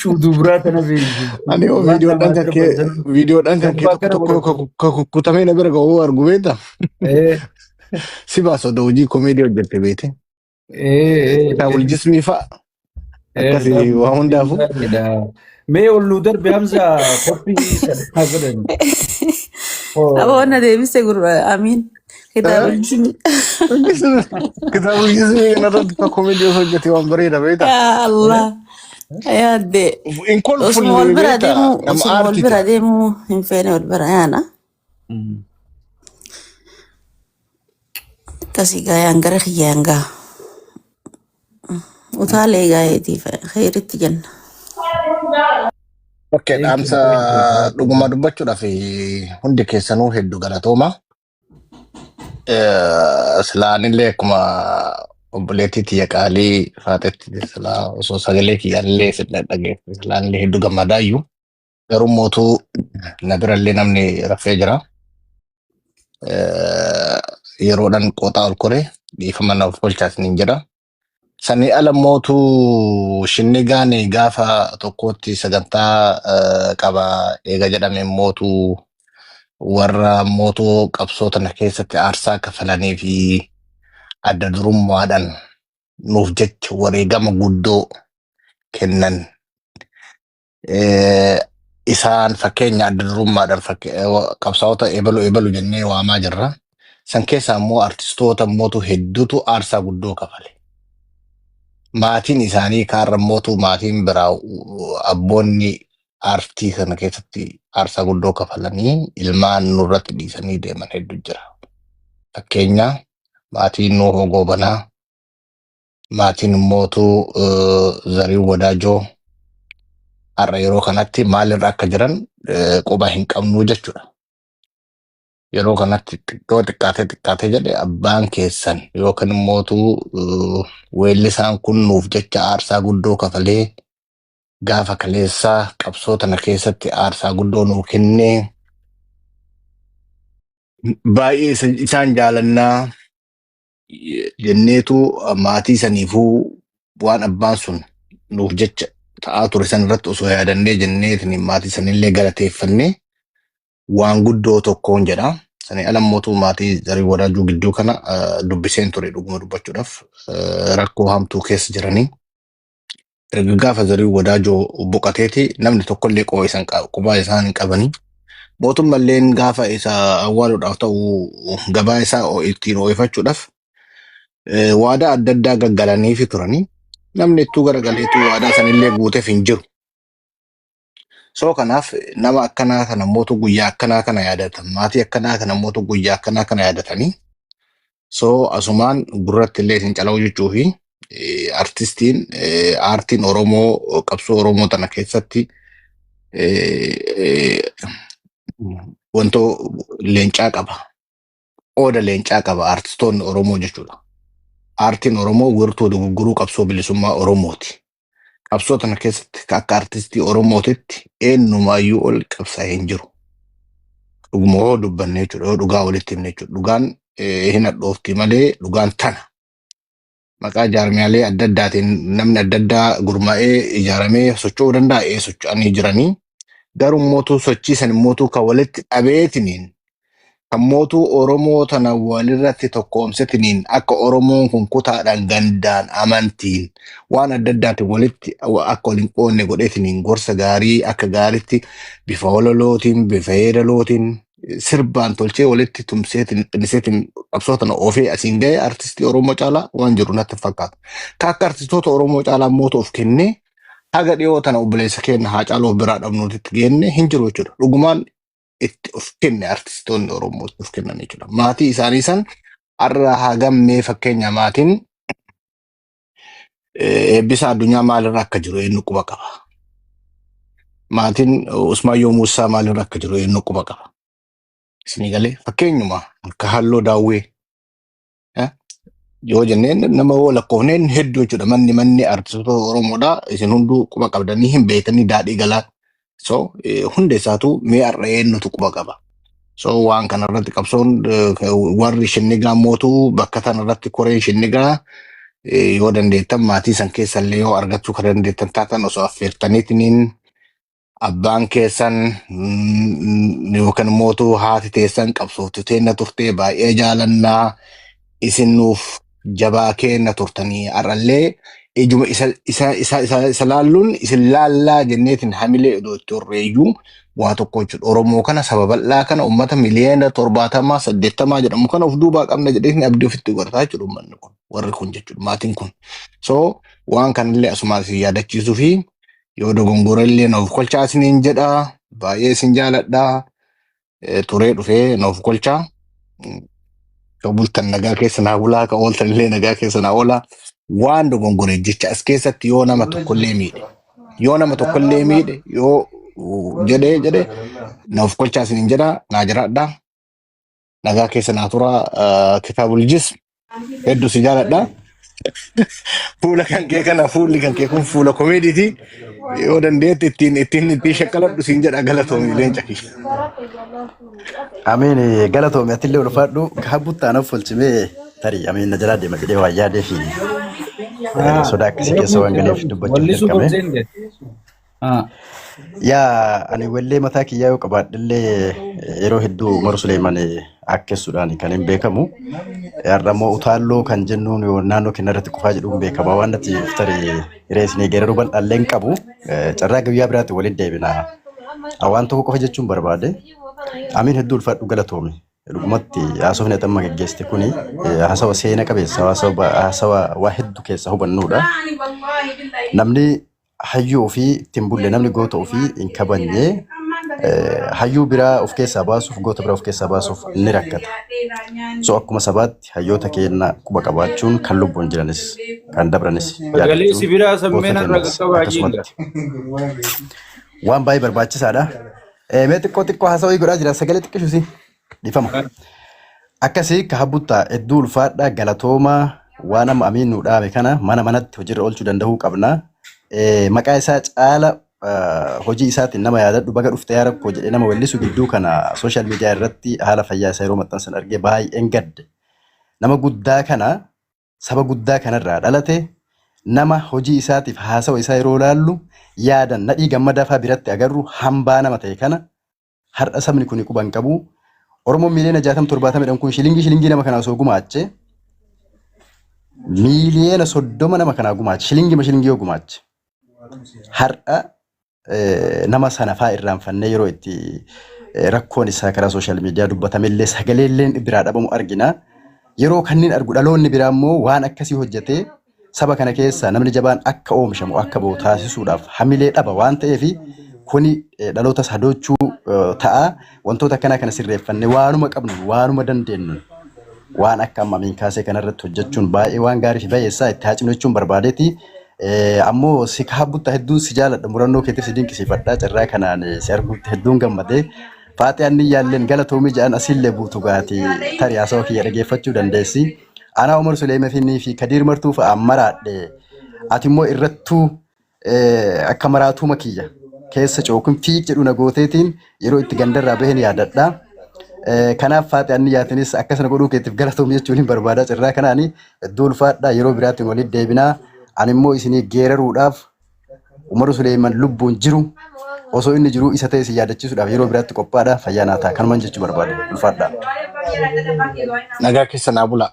Huccuu dubraa tana beeku. Ani hoo Waan viidiyoodhaan namaa kan kee darban viidiyoodhaan kan kee darbaa tokko kana tokko godhatu. ka kukkutamee na bira ga'uu argu beekta. Si baasa odoo hojii komeedii hojjette beekte. Kitaabul jismii fa'a akkasii waa hundaafuu. Mee ol nu darbe Hamza qophii sana godhan. Aboo na deebise gurra amiin. Kitaaba jismi. Kitaabul jismii kanarratti fa komeedii osoo hojjete waan bareeda beekta. Yaa Allah. Yaadde. Hin Osuma wal kolfullee bira beekta deemuu nama osuma wal aartita. bira deemuu hin feene wal bira yaana. Akkasii gaayaan gara kiyyaan gaa. Utaalee gaayeetiif kheyritti jenna. Okay, Thank you, dhaamsa thank you. dhuguma dubbachuudhaaf hundi keessanuu hedduu galatooma. Silaanillee akkuma obboleettii tiyya qaalii faatetti silaa osoo sagalee kiyyaallee isin dhaggeeffate silaanillee hedduu gammadaayyuu. Garuu mootuu na birallee namni rafee jira. Yeroodhaan qooxaa ol koree dhiifama naaf olchaa isiniin jedha. Sanii ala mootuu shinnigaan gaafa tokkotti sagantaa qaba eega jedhame mootuu warra mootuu qabsoo tana keessatti aarsaa kafalanii fi adda durummaadhaan nuuf jecha wareegama guddoo kennan. Isaan fakkeenya adda durummaadhaan qabsaa'ota ebalu ebalu jennee waamaa jirra. San keessaa immoo artistoota mootu hedduutu aarsaa guddoo kafale. Maatiin isaanii kaarra mootu maatiin biraa abboonni aartii kana keessatti aarsaa guddoo kafalanii ilmaan nurratti dhiisanii deeman hedduu jira. Fakkeenya maatiin Nuhoo Goobanaa, maatiin mootu Zariin Wadaajoo har'a yeroo kanatti maalirra akka jiran quba hin qabnu jechuudha. Yeroo kanatti xiqqoo xiqqaatee xiqqaatee jedhe abbaan keessan yookaan mootu weellisaan kun nuuf jecha aarsaa guddoo kafalee gaafa kaleessaa qabsoo tana keessatti aarsaa guddoo nuu kennee baay'ee isaan jaalannaa jenneetu maatii saniifuu waan abbaan sun nuuf jecha ta'aa ture san irratti osoo yaadannee jenneetiin maatii sanillee galateeffannee waan guddoo tokkoon jedha. Sanii ala mootuu maatii Zarii Wadaajuu gidduu kana dubbiseen ture dhuguma dubbachuudhaaf rakkoo hamtuu keessa jiranii. Erga gaafa Zarii Wadaajoo boqateeti namni tokkollee quba isaan quba isaan hin qabanii. Mootummalleen gaafa isa awwaaluudhaaf ta'u gabaa isaa ittiin ho'ifachuudhaaf waadaa adda addaa gaggalaniifi turanii. Namni ittuu garagaleetu waadaa sanillee guuteef hin jiru. So kanaaf nama akkanaa kana mootu guyyaa akkanaa kana yaadatan maatii akkanaa kana mootu guyyaa akkanaa kana yaadatanii so asumaan gurratti illee isin cala'u jechuu fi artistiin aartiin Oromoo qabsoo Oromoo tana keessatti wantoo leencaa qaba. Qooda leencaa qaba artistoonni Oromoo jechuudha. Aartiin Oromoo wirtuu dogoggoruu qabsoo bilisummaa Oromooti. Qabsoo tana keessatti akka artistii Oromootitti eenyumaayyuu ol qabsaa'ee hin jiru. Dhuguma yoo dubbanne jechuudha yoo dhugaa walitti himne jechuudha. Dhugaan hin hadhoofti malee dhugaan tana. Maqaa jaarmiyaalee adda addaatiin namni adda addaa gurmaa'ee ijaaramee socho'uu danda'a ee socho'anii jiranii. Garuu mootuu sochii san mootuu kan walitti dhabeetiniin kan mootuu Oromoo tana walirratti tokkoomsetiniin akka Oromoon kun kutaadhaan gandaan amantiin waan adda addaatiin walitti akka waliin qoodne godheetiniin gorsa gaarii akka gaariitti bifa walalootiin bifa yeedalootiin sirbaan tolchee walitti tumseetiin xinniseetiin qabsoo tana oofee asiin ga'e artistii Oromoo caalaa waan jiru natti hin fakkaatu. Ka akka artistoota Oromoo caalaa mootu of kennee haga dhiyoo tana obboleessa keenya Haacaaluu of biraa dhabnuutitti geenne hin jiru jechuudha. Dhugumaan itti of kenne artistoonni Oromoo itti of kennan jechuudha. Maatii isaanii san har'a hagammee fakkeenya maatiin eebbisa addunyaa maalirra akka jiru eenyu quba qaba. Maatiin Usmaayyoo Muusaa maalirra akka jiru eenyu quba qaba. Isinii galee fakkeenyuma akka halloo daawwee yoo jenneen nama yoo lakkoofneen hedduu jechuudha. Manni artistoota Oromoodha. Isin hunduu quba qabdanii hin beektanii daadhii galaa. So hunda isaatu mee har'a eenyutu quba qaba. So waan kanarratti qabsoon warri shinnigaa mootuu bakka tanarratti koreen shinnigaa Yoo dandeettan maatii san keessallee yoo argachuu kan dandeettan taatan osoo affeertaniitiin abbaan keessan yookaan immoo haati teessan qabsooftu teenna turte, baay'ee jaalannaa, isin nuuf jabaa keenna turtanii, har'allee ijuma isa isa isa isa isa laalluun isin laallaa jenneetiin hamilee iddoo itti horreeyyuu waa tokko jechuudha. Oromoo kana, saba bal'aa kana, uummata miliyoona 70 80 jedhamu kana of duubaa qabna jedheetiin abdii ofitti godhataa jechuudha uummanni kun, warri kun jechuudha, maatiin kun. So waan kanallee asumaan isin yaadachiisuu fi yoo dogongora illee nuuf kolchaa isiniin jedha. Baay'ee isin jaaladha. Turee dhufee nuuf kolchaa. Yoo bultan nagaa keessa naa bulaa, ka ooltan illee nagaa keessa naa oolaa. Waan dogongore jecha as keessatti yoo nama tokkollee miidhe, yoo nama tokkollee miidhe, yoo jedhee jedhe naaf kolchaa isiniin jedha. Naa jiraadha. Nagaa keessa naa tura. Kitaabul jism, hedduu si jaaladha. Fuula kan kee kana, fuulli kan kee kun fuula komeediiti. Yoo dandeette ittiin ittiin ittiin shakkaladhu siin jedha. Galatoomi, leenca kiyya. Amiin, galatoomi, atillee ulfaadhu. Kaabuttaan of folchimee tarii amiin na jalaa deema jedhee waan yaadee fi sodaa akkasii keessa waan galeef dubbachuuf Wallisuu dirqame. qabdeen jedhe. Yaa, ani wallee mataa kiyyaa yoo qabaadhellee yeroo hedduu Umar Suleeman akkeessuudhaan kan hin beekamu. Har'a immoo utaalloo kan jennuun yoo naannoo keenya irratti qofaa jedhuun beekama waan natti tarii hiree isinii geeraruu bal'aallee hin qabu. Carraa guyyaa biraatti waliin deebina. Waan tokko qofa jechuun barbaade. Amiin, hedduu ulfaadhu, galatoomi. Dhugumatti haasofni ati amma geggeessite kuni haasawa seena qabeessa, haasawa waa hedduu keessa hubannuudha. Namni hayyuu ofii ittiin bulle, namni goota ofii hin kabajne, hayyuu biraa of keessaa baasuuf, goota biraa of keessaa baasuuf ni rakkata. So akkuma sabaatti hayyoota keenya quba qabaachuun, kan lubbuun jiranis kan dabranis Sagalee yaadachuun sibiilaa goota sammeen irra keenyas qaqqabaa jiinga. akkasumatti waan baay'ee barbaachisaadha. Mee xiqqoo xiqqoo haasawii godhaa jira, sagalee xiqqishusi dhiifama. Akkasii ka habuttaa, hedduu ulfaadhaa, galatoomaa. Waan amma amiin nu dhaame kana mana manatti hojiirra oolchuu danda'uu qabna. Maqaa isaa caala hojii isaatiin nama yaadadhu, baga dhufte yaa rakkoo jedhee nama wellisu gidduu kana social media irratti haala fayyaa isaa yeroo maxxansan argee baay'een gadde. Nama guddaa kana, saba guddaa kanarraa dhalate, nama hojii isaatiif haasawa isaa yeroo laallu yaadan Nadhii Gammadaa fa'aa biratti agarru, hambaa nama ta'e kana har'a sabni kun quba hin qabu. Oromoon miiliyoona 60 70 kun shilingii shilingii nama kanaa osoo gumaache, miiliyoona 30 nama kanaa gumaache, shilingii shilingii yoo gumaache, har'a nama sana fa'aa irraanfannee yeroo itti rakkoon isaa karaa social media dubbatamellee sagaleelleen biraa dhabamu argina. Yeroo kanneen argu dhaloonni biraa immoo waan akkasii hojjetee saba kana keessa namni jabaan akka oomishamu, akka bahu taasisuudhaaf hamilee dhaba waan ta'eef, kuni dhaloota hadochuu ta'a. Wantoota akkanaa kana sirreeffannee waanuma qabnu, waanuma dandeenyu, waan akka amma amiin kaasee kanarratti hojjechuun baay'ee waan gaarii fi bayeessaa itti haa cimnu jechuun barbaadeeti. Ammoo si kaabutta, hedduun si jaaladha, murannoo keetiif si dinqisiifadha, carraa kanaan si arguutti hedduun gammadee. Faaxee anni yaalleen galatoomii jedhan asiillee buutu gaati, tarii haasawaa kiyya dhageeffachuu dandeessi. Anaa Umar Suleemefinii fi Kadiir Martuu fa'a maraadhe. Ati immoo irrattuu akka maraatuuma kiyya keessa cookin fiig jedhu na gooteetiin yeroo itti gandarraa baheen yaadadha. Kanaaf Faaxee anni yaatinis akkasana godhuu keetiif galatoomii jechuun hin barbaada. Carraa kanaani hedduu ulfaadha, yeroo biraatiin walitti deebinaa. Ani immoo isinii geeraruudhaaf Umaru Suleeman lubbuun jiru, osoo inni jiru isa ta'e si yaadachiisuudhaaf yeroo biraatti qophaadha. Fayyaa naa ta'a. Kanumaan jechuu barbaade. Ulfaadha. Nagaa keessa naa bulaa.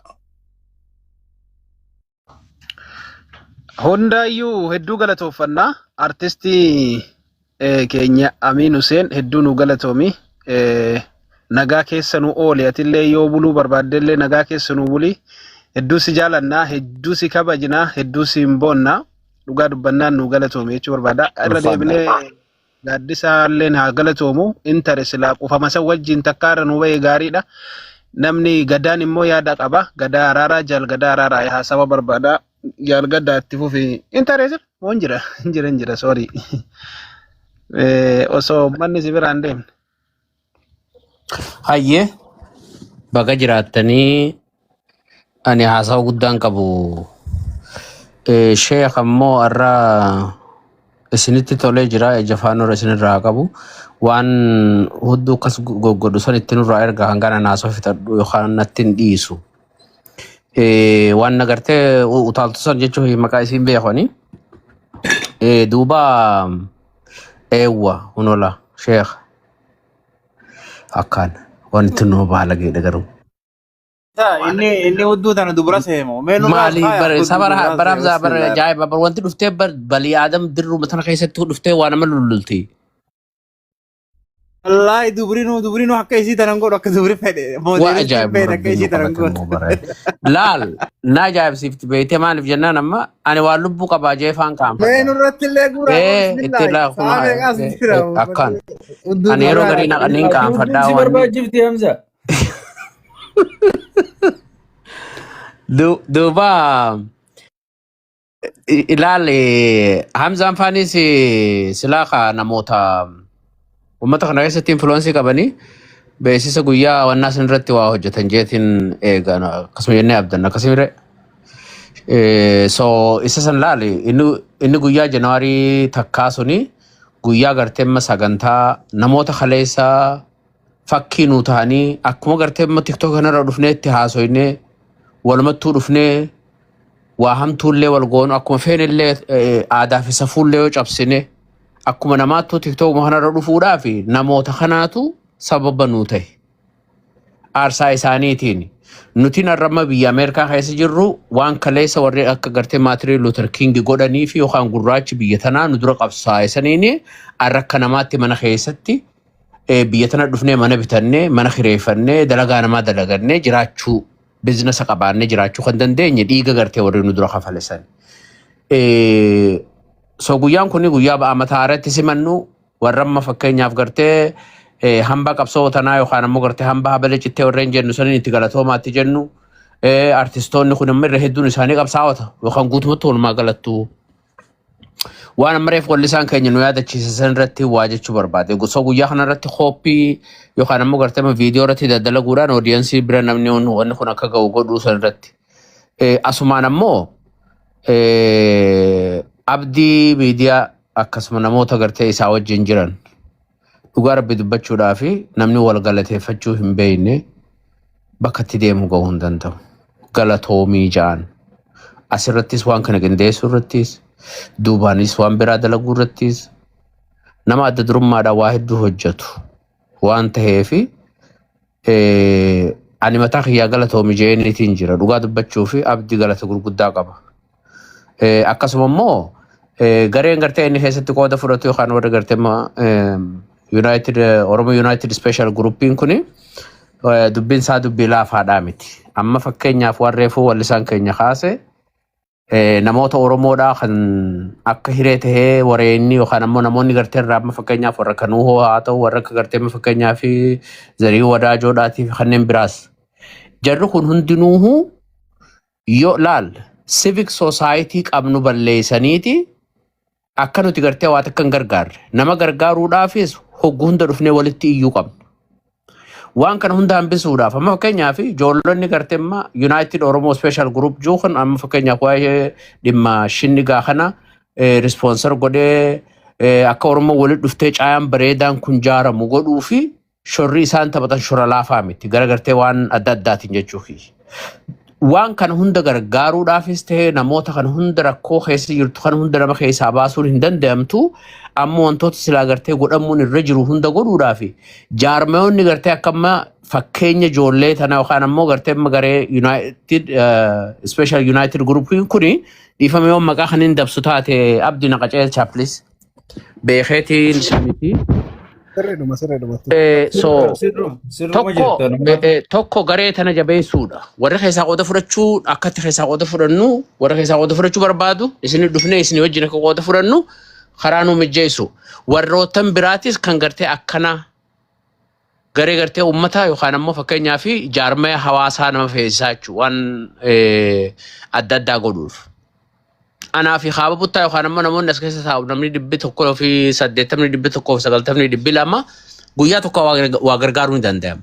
Hundaayyuu hedduu galatoofannaa. Artistii keenya Amiin Huseen, hedduu nu galatoomi. Nagaa keessa nu ooli, atillee yoo buluu barbaaddellee nagaa keessa nu buli. Hedduu si jaalannaa, hedduu si kabajnaa, hedduu si hin boonnaa. Dhugaa dubbannaan nu galatoomi jechuu barbaada. Irra Ulfaadha. deebinee gaaddisaalleen haa galatoomu. Intare silaa qufama san wajjin takkaa irra nu bahee gaariidha. Namni gadaan immoo yaada qaba. Gadaa araaraa, jaal gadaa araaraa haasawa barbaada. Jaal gadaa, itti fufi. Intare jira? Moo hin jira? Hin jira, hin jira, sorry. Osoo manni si biraan deemne. Hayyee, baga jiraattanii. Ani haasawa guddaan qabu. Sheekh ammoo har'a isinitti tolee jira, ija faanora isinirraa haa qabu. Waan hudduu akkas goggodhu san itti nurraa erga, hangana naasoo fixadhu yookaan natti hin dhiisu. Waan nagartee utaaltu san jechuun maqaa isiin beekani. Duuba eewwa hunola sheekh akkaan wanti nu baalageedha garuu. Inni hudduu tana dubra seemo. Mee nurraa Maali faaya bare hudduu sabara dubraa barabza seemo. bara Bismillah. ajaa'iba bar wanti dhuftee bar balii aadam dirruma tana keessatti dhuftee waa nama lullulti. Wallaahi dubrinuu akka isii tanan godhu akka dubri fedhe. Waa Moodeelistiin ajaa'ibuma fedhe akka rabbiin isii nu tanan qabate godhu. immoo bara. Laal na ajaa'ibsiifti beeytee maaliif jennaan amma ani waan lubbuu qabaa jeefaan Mee qaanfadha. nurratti illee guuraa Ee itti bismillah. laa kun Sa'a meeqaas jira. akkaan Hudduu ani yeroo dubraa. garii niin Ati hudduun qaanfadhaa si wanni. barbaachifti Hamza. Duuba ilaal Hamzaan faanis silaa ka namoota uummata kana keessatti influence qabanii beeksisa guyyaa wannaa san irratti waa hojjetan jeetiin eegan akkasuma jennee abdanna akkasuma so isa san laali inni guyyaa Janaarii takkaa suni guyyaa garteemma sagantaa namoota kaleessaa fakkii nuu ta'anii akkuma garteemma TikTok kanarra dhufnee itti haasoynee walumattuu dhufnee waa hamtuullee wal goonu akkuma feenillee aadaa fi safuullee yoo cabsine akkuma namaattuu TikTok kanarra dhufuudhaaf namoota kanaatu sababa nuu ta'e. Aarsaa isaaniitiin. Nuti har'amma biyya Ameerikaa keessa jirru waan kaleessa warri akka gartee Martin Luther King godhanii fi yookaan gurraachi biyya tanaa nu dura qabsaa'e saniin har'a akka namaatti mana keessatti biyya tana dhufnee mana bitannee mana kireeffannee dalagaa namaa dalagannee jiraachuu business qabaannee jiraachuu kan dandeenye dhiiga gartee warri nu dura kafale san. So guyyaan kun guyyaa ba'aa mataa irratti simannu warra amma fakkeenyaaf gartee hambaa qabsoo tanaa yookaan ammoo gartee hambaa habalee cittee warreen jennu saniin itti galatoomaatti jennu artistoonni kun immoo irra hedduun isaanii qabsaa'ota yookaan guutumatti walumaa galattu. Waan amma reef wallisaan keenya nu yaadachiise san irratti waa jechuu barbaade. So guyyaa kana irratti kooppii yookaan ammoo gartee viidiyoo irratti daddalaguudhaan audience bira namni wanni kun akka ga'u godhuu san irratti. Asumaan ammoo abdii miidiyaa akkasuma namoota gartee isaa wajjin jiran dhugaa rabbi dubbachuudhaa fi namni wal galateeffachuu hin beekne bakka itti deemu gahuu hin danda'u. Galatoomii ja'an. Asirrattis waan kana qindeessuu irrattis duubaanis waan biraa dalaguu irrattis nama adda durummaadhaan waa hedduu hojjetu waan ta'eefi ani mataa kiyyaa galatoomi jeeniitiin jira dhugaa dubbachuu fi abdii galata gurguddaa qaba. Akkasuma immoo gareen gartee inni keessatti qooda fudhatu yookaan warri gartee United Oromo United Special Groupiin kuni dubbiin isaa dubbii laafaadhaa miti. Amma fakkeenyaaf waan reefuu wallisaan keenya kaase namoota Oromoodhaa kan akka hiree tahee wareenni yookaan ammoo namoonni gartee irraa amma fakkeenyaaf warra Kanuuhoo haa ta'u warra akka gartee amma fakkeenyaaf Zarii Wadaajoodhaatii fi kanneen biraas. Jarri kun hundinuuhu yoo laal civic society qabnu balleessaniiti akka nuti gartee waa takka hin gargaarre nama gargaaruudhaafis hogguu hunda dhufnee walitti iyyuu qabna. Waan kana hunda hambisuudhaaf amma fakkeenyaaf ijoollonni gartee amma United Oromo Special Group jiru kan amma fakkeenyaaf waa'ee dhimma shinnigaa kana sponsor godhee akka Oromoo walitti dhuftee caayaan bareedaan kun jaaramu godhuu fi shorri isaan taphatan shora laafaa miti gara gartee waan adda addaatiin jechuufi. Waan kana hunda gargaaruudhaafis ta'ee namoota kana hunda rakkoo keessa jirtu kana hunda nama keessaa baasuun hin danda'amtu amma wantoota silaa gartee godhamuun irra jiru hunda godhuudhaaf jaarmayoonni gartee akka amma fakkeenya ijoollee tana yookaan ammoo gartee amma garee United Special United Group kuni dhiifame yoo maqaa kan hin dabsu taate abdii naqacee please beekeetiin miti. Sirriidhuma sirriidhumatti. So Sirruma sirruma tokko jirta nama. tokko garee tana jabeessuudha. Warri keessaa qooda fudhachuu akkatti keessaa qooda fudhannu warra keessaa qooda fudhachuu barbaadu isin dhufnee isin wajjin akka qooda fudhannu karaa nu mijjeessu. Warroottan biraatis kan gartee akkana garee gartee uummataa yookaan ammoo fakkeenyaa fi jaarmaya hawaasaa nama feesisaa jechuudha waan adda addaa godhuuf. Anaa fi haaba buttaa yookaan ammoo namoonni as keessa taa'u namni 180 190 200 guyyaa tokko waa gargaaruu ni danda'ama.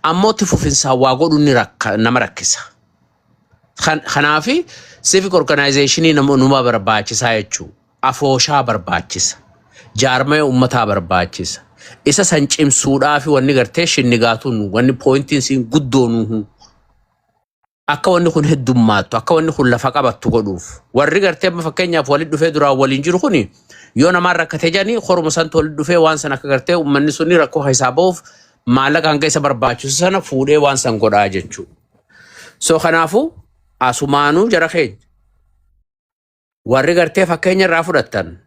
Ammoo itti fufinsaan waa godhuun ni nama rakkisa. Kanaafi civic organizationii nama barbaachisaa jechuudha. Afooshaa barbaachisa. Jaarmaya uummataa barbaachisa. Isa san cimsuudhaafi wanni gartee shinnigaatuun wanni pointiin siin guddoonuhu. Akka wanni kun heddummaattu, akka wanni kun lafa qabattu godhuuf. Warri gartee amma fakkeenyaaf walitti dhufee duraan waliin jiru kuni yoo namaan rakkate jedhanii horuma santu walitti dhufee waan san akka gartee uummanni suni rakkoo keessaa bahuuf maallaqa hanga isa barbaachisu sana fuudhee waan san godhaa jechuudha. So kanaafuu asumaanuu jara keenya warri gartee fakkeenya irraa fudhattan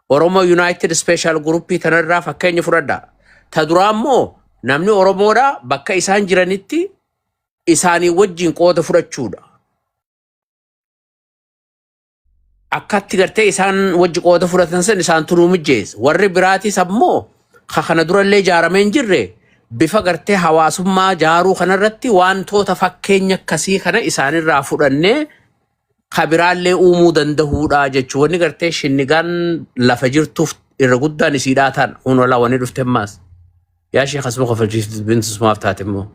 Oromo United Special Group tanarraa fakkeenya fudhadhaa. Ta duraa immoo namni Oromoodhaa bakka isaan jiranitti isaanii wajjin qooda fudhachuudha. Akkatti gartee isaan wajji qooda fudhatan san isaan tunuu mijjeessa. Warri biraatis ammoo ka kana durallee ijaaramee hin jirre bifa gartee hawaasummaa jaaruu kanarratti wantoota fakkeenya akkasii kana isaanirraa fudhannee ka biraallee uumuu dandahuudha jechuudha. Wanni gartee shinnigaan lafa jirtuuf irra guddaan isiidhaa ta'an hun olaa wanni dhufte ammaas. Yaa sheekh asuma kofalchiiftu bintu sumaaf taate immoo.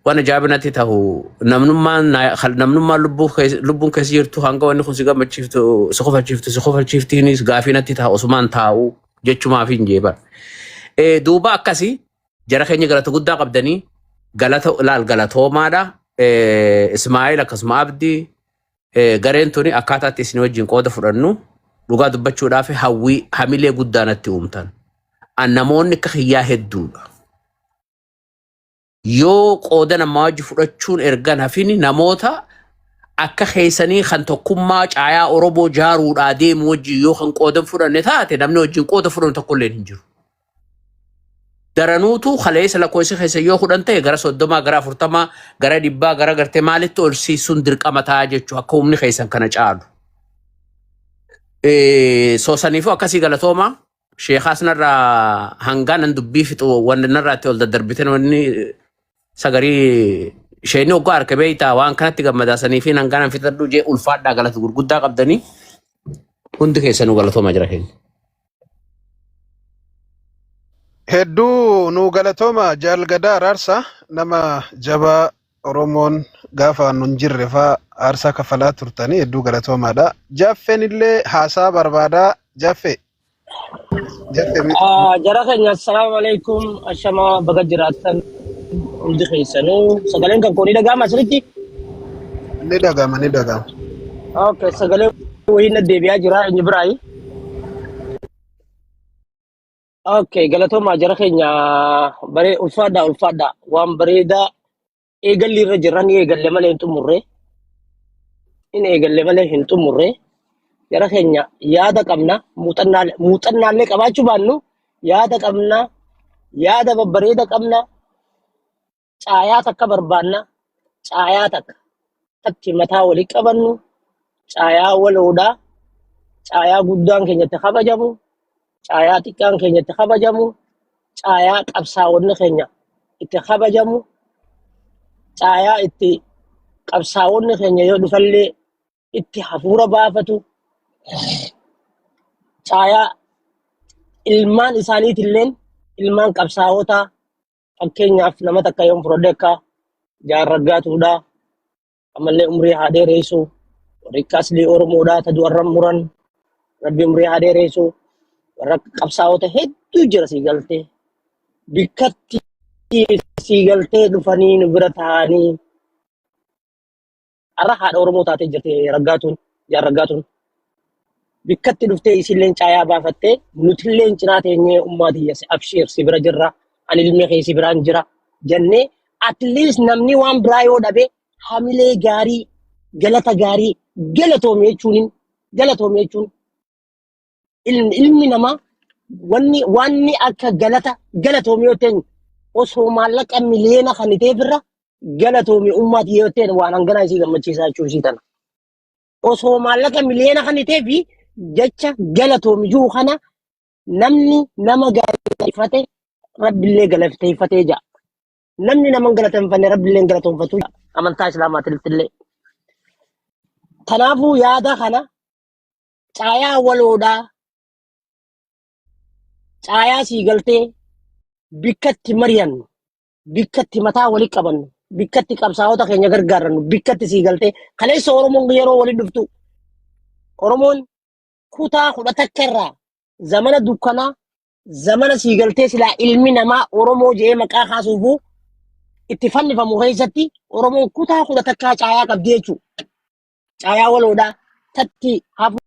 Waan ajaa'iba natti tahu namnummaan namnummaan lubbuun keessa jirtu hanga wanni kun si gammachiiftu si kofalchiiftu si kofalchiiftiinis gaafii natti taha osumaan taa'u jechumaaf hin jeeban. Duuba akkasii jara keenya galata guddaa qabdanii galata laal galatoomaadha. Ismaa'eel akkasuma Abdii gareen tuni akkaataatti isin wajjin qooda fudhannu dhugaa dubbachuudhaaf hawwii hamilee guddaa natti uumtan. An namoonni akka kiyyaa hedduudha. Yoo qooda namaa wajji fudhachuun ergan hafini namoota akka keessanii kan tokkummaa caayaa Oromoo jaaruudhaa deemu wajjin yoo kan qooda fudhanne taate namni wajjin qooda fudhannu tokkollee hin jiru. Daranuutu kaleessa lakkoofsi keessa yoo 10 ta'e gara 30 gara 40 gara 100 gara gartee maalitti ol siisuun dirqama ta'a jechuudha akka humni keessan kana caalu. Soosaniifuu akkasii galatooma. Sheekaas narraa hangaa nan dubbii fixu wanni narraa itti ol daddarbiten wanni sagarii isheenii hoggaa harka beeytaa waan kanatti gammadaa sanii fi hangaa nan fixadhu jee ulfaadhaa galata gurguddaa qabdanii hundi keessanuu galatooma jira keenya. Hedduu nuu galatooma Jaal Gadaa Araarsaa nama jabaa Oromoon gaafa nun jirre faa aarsaa kafalaa turtanii hedduu galatoomaadha. Jaffeen illee haasaa barbaadaa Jaffee. Jaffee Jara keenya assalaamu alaikum ashamaa baga jiraattan hundi keessanuu sagaleen kan koo ni dhaga'ama asirratti. Ni dhaga'ama ni dhaga'ama. Okay, sagalee wayii na deebi'aa jira inni biraayi. Okay, galatoomaa jara keenya baree ulfaadhaa ulfaadhaa waan bareedaa eegalli irra jirra ni eegalle malee hin xumurre. In eegalle malee hin xumurre. Jara keenya yaada qabna muuxannaallee qabaachuu baannu yaada qabna yaada babbareeda qabna caayaa takka barbaanna caayaa takka takki mataa walii qabannu caayaa waloodha caayaa guddaan keenyatti kabajamu caayaa xiqqaan keenyatti kabajamu caayaa qabsaa'onni keenya itti kabajamu caayaa itti qabsaa'onni keenya yoo dhufallee itti hafuura baafatu caayaa ilmaan isaaniitilleen ilmaan qabsaa'otaa fakkeenyaaf nama takka yoon fudhadhe akka jaarraggaatuudha ammallee umrii haa dheeressu warri akka aslii oromoodha ta du'arran muran rabbi umrii haa dheeressu warra akka qabsaa'ota hedduu jira sii galtee bikkatti sii galtee dhufanii nu bira taa'anii Har'a haadha Oromoo taatee jirti Raggaatuun, Jaal Raggaatuun. Bikkatti dhuftee isilleen caayaa baafattee nutilleen cinaa teenyee ummaa tiyya si abshiir si bira jirra ani ilmi kee si biraan jira jennee at least namni waan biraa yoo dhabe hamilee gaarii galata gaarii galatoomi jechuun galatoomi jechuun Ilmi namaa wanni wanni akka galata galatoomi yoo ta'e osoo maallaqa miliyoona kan ta'eef irra galatoomi ummaati yoo ta'e waan hanganaa isii gammachiisaa jechuu isii tana. Osoo maallaqa miliyoona kan ta'eef jecha galatoomi jiru kana namni nama galateeffate rabbillee galateeffatee ja'a. Namni nama hin galateeffanne rabbillee hin galatoonfatu ja'a. Amantaa islaamaatillee. Kanaafuu yaada kana caayaa waloodhaa caayaa sii galtee bikkatti mari'annu bikkatti mataa wali qabannu bikkatti qabsaa'ota keenya gargaarannu bikkatti sii galtee kaleessa Oromoon yeroo wali dhuftu Oromoon kutaa 11 irraa zamana dukkanaa zamana sii galtee silaa ilmi namaa Oromoo jedhee maqaa kaasuufuu itti fannifamu keessatti Oromoon kutaa 11 caayaa qabdi jechuudha. Caayaa waloodhaa tatti hafu.